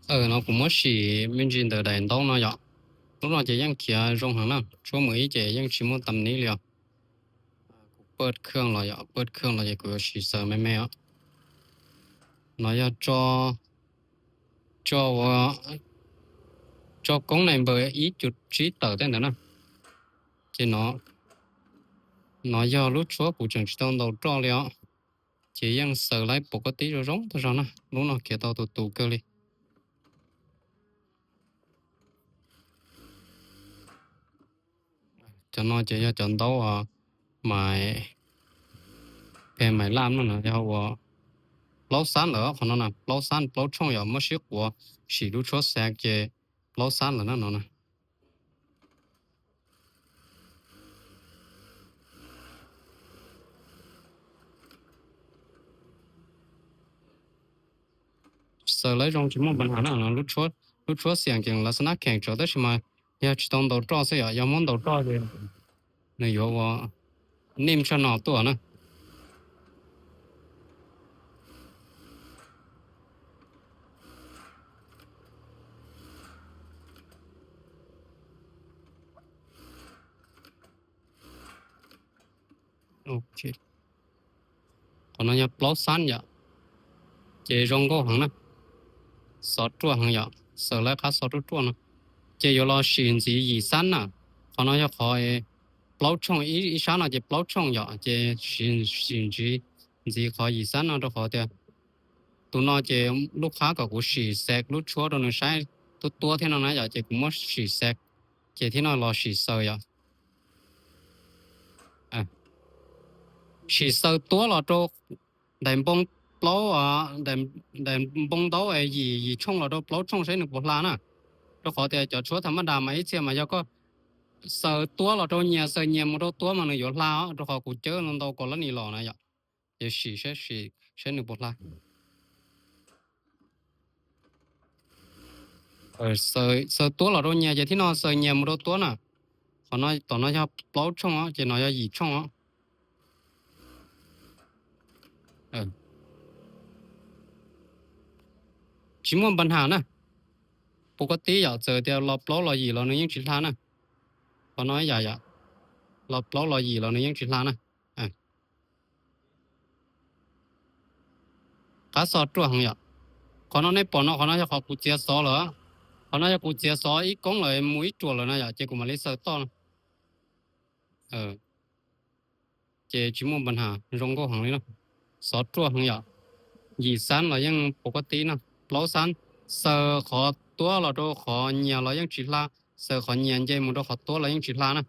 ເອີເນາະ ກູມົວສີເມັນຈິນເດີໄດໂຕເນາະເຢາະ. ລູກນ້ອງເຈຍັງຂຽວຊົງຫັ້ນນະ ຊົ່ວມື້ອີເຈຍັງຊິມົວຕຳນີ້ເລີຍ. ກູເປີດເຄື່ອງລະເຢາະ ເປີດເຄື່ອງລະເຢາະ ກູເອົາສີເຊີແມ່ໆ ເນາະເຢາະ. ຈໍ ຈໍວ່າ ຈໍກົງໃນເບີອີຈຸດຊີ້ເຕີເຕັ້ນເດີນະ ເຈເນາະ ເນາະເຢາະ. ລູກຊົ່ວກູຈັ່ງຊິຕ້ອງໂດດເລຍ ເຈຍັງເຊີໄລປົກກະຕິຈົງໆ ເທົ່ານັ້ນນະ ລູກນ້ອງຂຽວເຕົາຕູໆ ເກີເລີຍ. ຈະເນາະ ຈະຢາກຈະເດົາ ອາ ໝາຍ ແຜ່ນໝາຍລາມນັ້ນນະ ເຮົາວ່າ ເປົາຊານເລີ ຂອງເຮົານະ ເປົາຊານ ເປົາຊ່ອງ ຢາກມາຊິກົວ ສີລູກຊົ່ວແຊກເຈ ເປົາຊານເລີນັ້ນເນາະນະ. ເສີໄລຈອງຊິມີບັນຫານະ ລຸດຊົດ ລຸດຊົດສຽງເກັ່ງ ລັກສະນະແຂງຈອກໄດ້ຊິມາ ຢາກຊິຕ້ອງໂດດເລາະຊະ ຢາກ ຢາກມົນໂດດເລາະເລີຍ ນະໂຍວ່າ ນິມຊະນອກຕົວນະ. ໂອເຄ ຂອງເຮົາຢາກເປົາຊານຢາກ ເຈ ຈອງໂກ ຫາງນະ ຊອດຕົວ ຫາງຢາກ ເສີໄລຄາ ຊອດຕົວໆ ນະ ເຈ ຢາກລໍສີນສີ ຢີຊານນະ ຂອງເຮົາຢາກຂໍ ເປົາຊ່ອງ ອີ ອີຊານນະ ເຈ ເປົາຊ່ອງຢາກ ເຈ ສີນສີ ສີ ຂໍຢີຊານນະ ໂຕຂໍແຕ່ ຕູນອ ເຈ ລູກຄ້າກໍກູສີແຊກ ລຸດຊົດໂຕໜຶ່ງໃຊ້ ຕົວໆ ເທົ່ານັ້ນນະຢາກ ເຈ ກູມົວສີແຊກ ເຈ ທີ່ນ້ອຍລໍສີເຊີຢາກ ອາ ສີເຊີຕົວລໍໂຕ ໄດບົງເປົາ ອາ ໄດ ໄດບົງເຕົາ ໄອ ຢີ ຢີຊ່ອງລໍໂຕ ເປົາຊ່ອງໃຊ້ໜຶ່ງປົວລານະ ໂຕຂໍແຕ່ຈອດຊົວທຳມະດາ ມາອີເຊຍມາຢາກກໍ ເຊີຕົວລໍໂຕເຍ ເຊີເຍໝູ່ໂຕຕົວມາໜຶ່ງໂຍລາ ໂຕຂໍກູເຈີນຳໂຕກໍລະນີລໍນະຢາກ ເຈ ສີ ໃຊ້ສີ ໃຊ້ໜຶ່ງປົວລາ ເອີ ເຊີ ເຊີຕົວລະໂດນແຍ່ ເຈ ທີ່ນອນເຊີແຍ່ໝົດໂດຕົວນະ ຂໍນ້ອຍ ຕໍ່ນ້ອຍເຈົ້າເປົາຊ່ອງເນາະ ເຈ ນ້ອຍເຈົ້າຫຢີຊ່ອງເນາະ ເອີ ຊິມ່ວນບັນຫານະ ປົກກະຕິຢາກເຈີແຕ່ລອບເປົາລອຍຫຢີລອຍໜຶ່ງຍັງຊິລານະ ຂໍນ້ອຍຢ່າ ຢ່າ ລອບເປົາລອຍຫຢີລອຍໜຶ່ງຍັງຊິລານະ ອາ ກາຊອດຕົວຫັ້ນຢາ ຂໍນ້ອຍໃນປອນເນາະ ຂໍນ້ອຍຢາກຂໍກູເຈຍຊໍເລີ ຂໍນ້ອຍຢາກກູເຈຍຊໍອີກກົງເລີ ໝູອີກຈົວເລີນະຢາ ເຈ ກູມາເລເຊີຕໍ່ ເອີ ເຈ ຈິມມີບັນຫາ ລົງກໍຫັ້ນເລີຍເນາະ ຊອດຕົວຫັ້ນຢາ ຢີຊານລາວຍັງປົກກະຕິນະ ເປົາຊານ ເຊີຂໍຕົວລາວໂຕ ຂໍເຍຍລາວຍັງຈິລາ ເຊີຂໍເຍຍເຈ ໝູໂຕ ຂໍຕົວລາວຍັງຈິລານະ